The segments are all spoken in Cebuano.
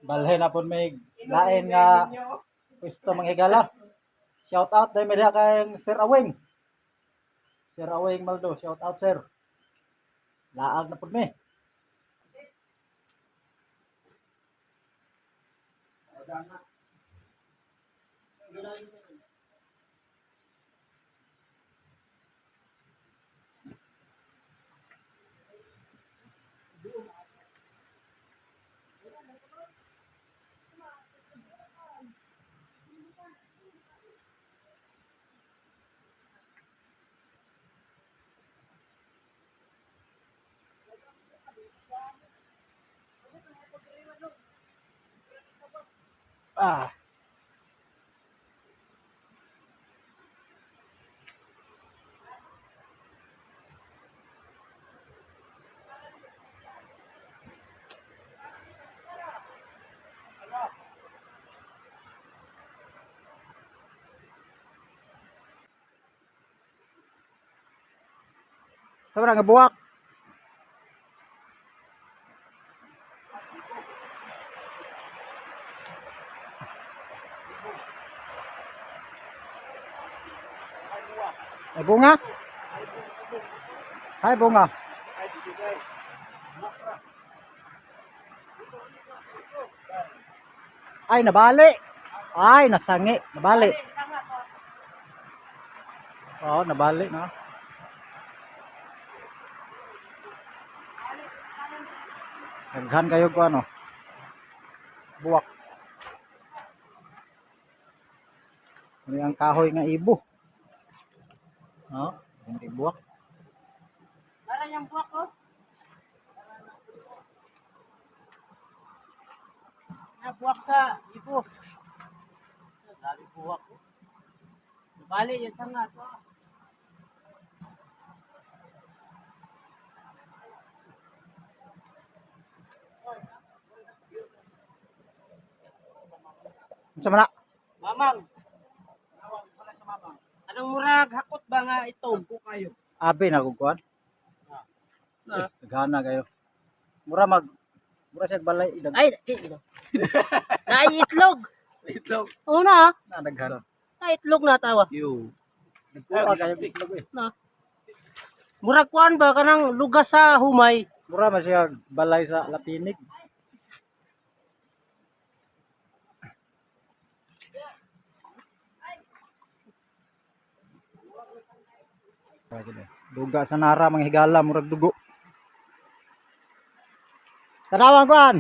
Balhin na po may lain nga pwesto, mga higala. Shout out dahil may diha kay Sir Awing. Sir Awing Maldo, shout out, sir. Laag na po mi. Ah. Sobrang nga buwak. Ay bunga. Ay bunga. Ay nabali. Ay nasangi, nabali. Oo, nabali na. Daghan kayo ko ano. Buwak. Ano ang kahoy nga ibo? No, hindi buwak. Para yung buwak ko. Na buwak sa ibo. Grabe buwak ko. Bali yung sanga to. Unsa man na? Mamang. Anong murag hakot ba nga itom? Kayo. Abi na kung kuan. Na. Eh, daghana kayo. Mura mag mura siya balay idag Ay, di ito. Naiitlog. Itlog. Oo na. Na daghana. Naiitlog na tawa. Yo. Nagkuha kayo itlog eh. Na. Murag kuan ba kanang lugas sa humay? Mura man siya balay sa Lapinig. Duga sa nara, mga higala, murag dugo. Tanawan kuan.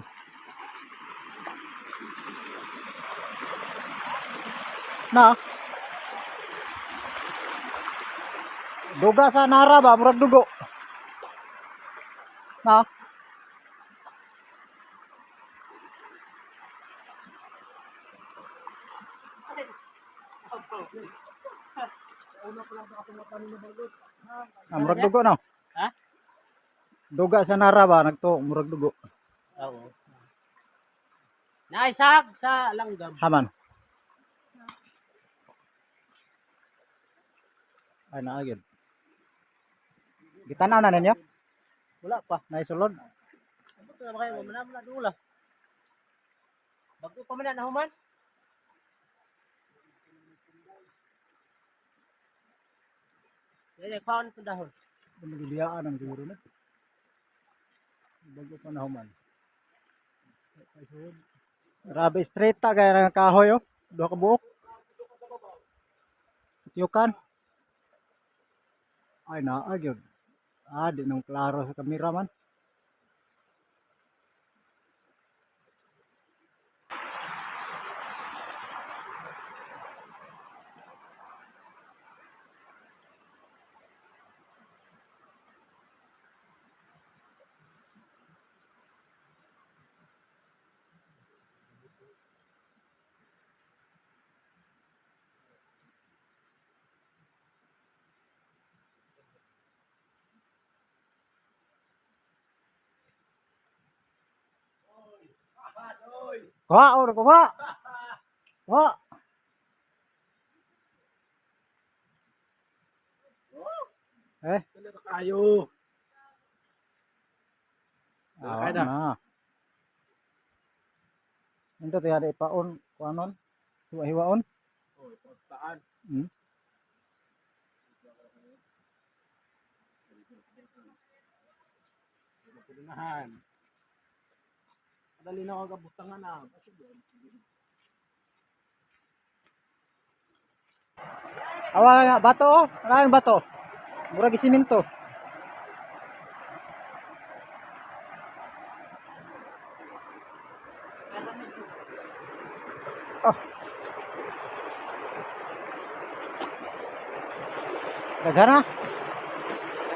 Na. Duga sa nara ba, murag dugo. Na. Ah, murag dugo no. Ha? Duga sa nara ba nagto murag dugo. Oo. Naisag sa langgam. Haman. Ay naagid. Gitanaw na ninyo? Wala pa. Naisulod. Abot na ba kayo? Wala na dula. Bago pa man na nahuman. Dili paon itong dahon. Nagibiyaan ang guro na. Bago pa na human. Grabe straight ta kaya ng kahoy oh. Duha ka buok. Tiyukan. Ay naa gyud. Ah, di nang klaro sa kamera man. Kuha, oh, kuha. Kuha. Eh, Kayo. ah, Kaya na. na. Nindot ya ipaon kuanon. Hiwa-hiwaon. Oh, ipostaan. Punahan. Madali na ako kabutangan na. Awa nga bato oh. Maraming bato. Murag siminto. Oh. Daghan na.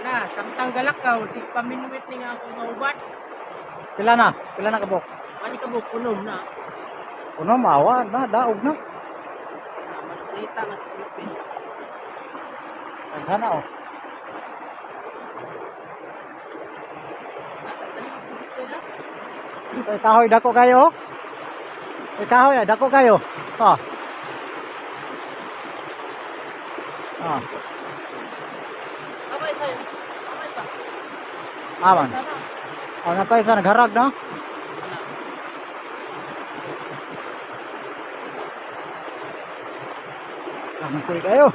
Ana, samtang galak ka, si paminwit ni nga ako maubat. Pila na? Pila na kabok? Ani ka mo punom na. Uno mawa na daog na. Na manakita nga sa silupin. Daghan na oh. Ay, kahoy dako kayo. Oh. Ay, kahoy ah, dako kayo. Ah. Ah, Kamay sa kamay sa. aman. Oh, napay sa nagharag na. Ang kayo.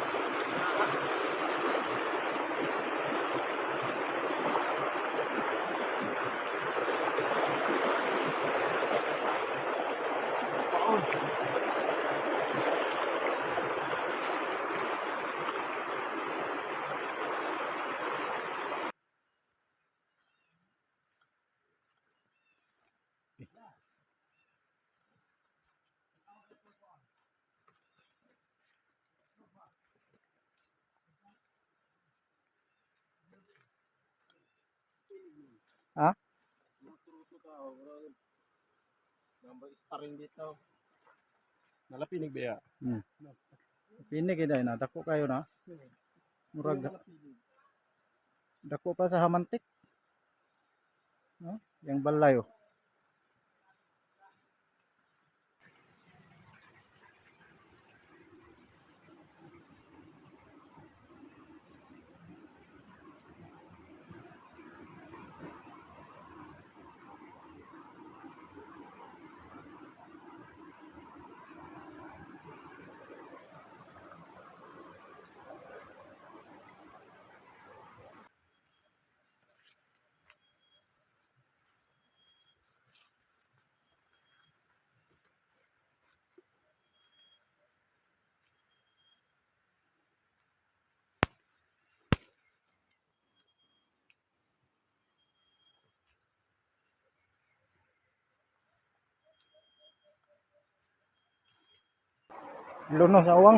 Ha? Number sparring dito. Nalapinig ba ya? Pinig eh na dako kayo na. Murag dako pa sa hamantik. No? Yang balay oh. Luno sa uwang.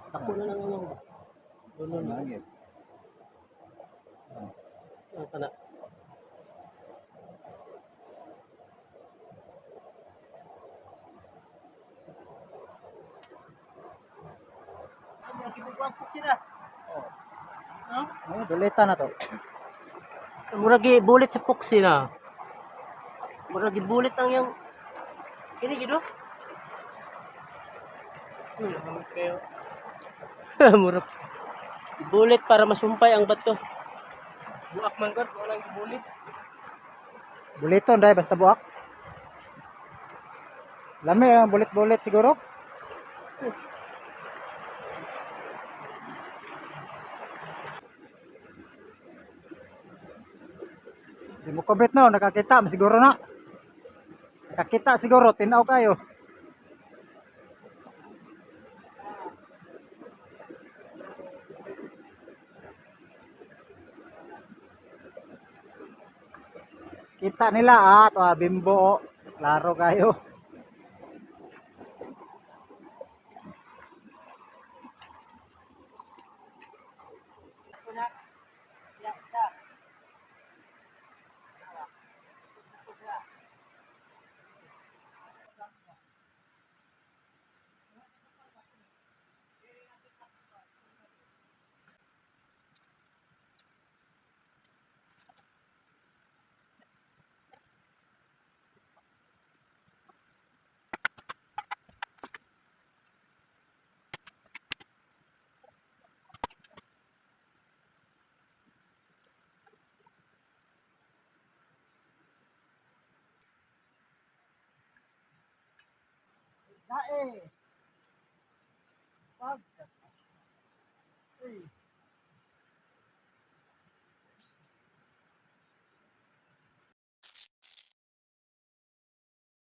Dako na lang ang Luno na. Ang kana. Sila. No? Oh, dulita na to. Murag bulit sa puksi na. Murag bulit ang yang kini gido. Kayo. Murag bulit para masumpay ang bato. Buak man god, walang gibulit. Buliton dai basta buak. Lami ang bulit-bulit siguro. Di mo kubit no, nakakita siguro na. Nakakita siguro, tinaw kayo. Kita nila ah, to ah, bimbo oh. Klaro kayo. Dae. Pagkatao.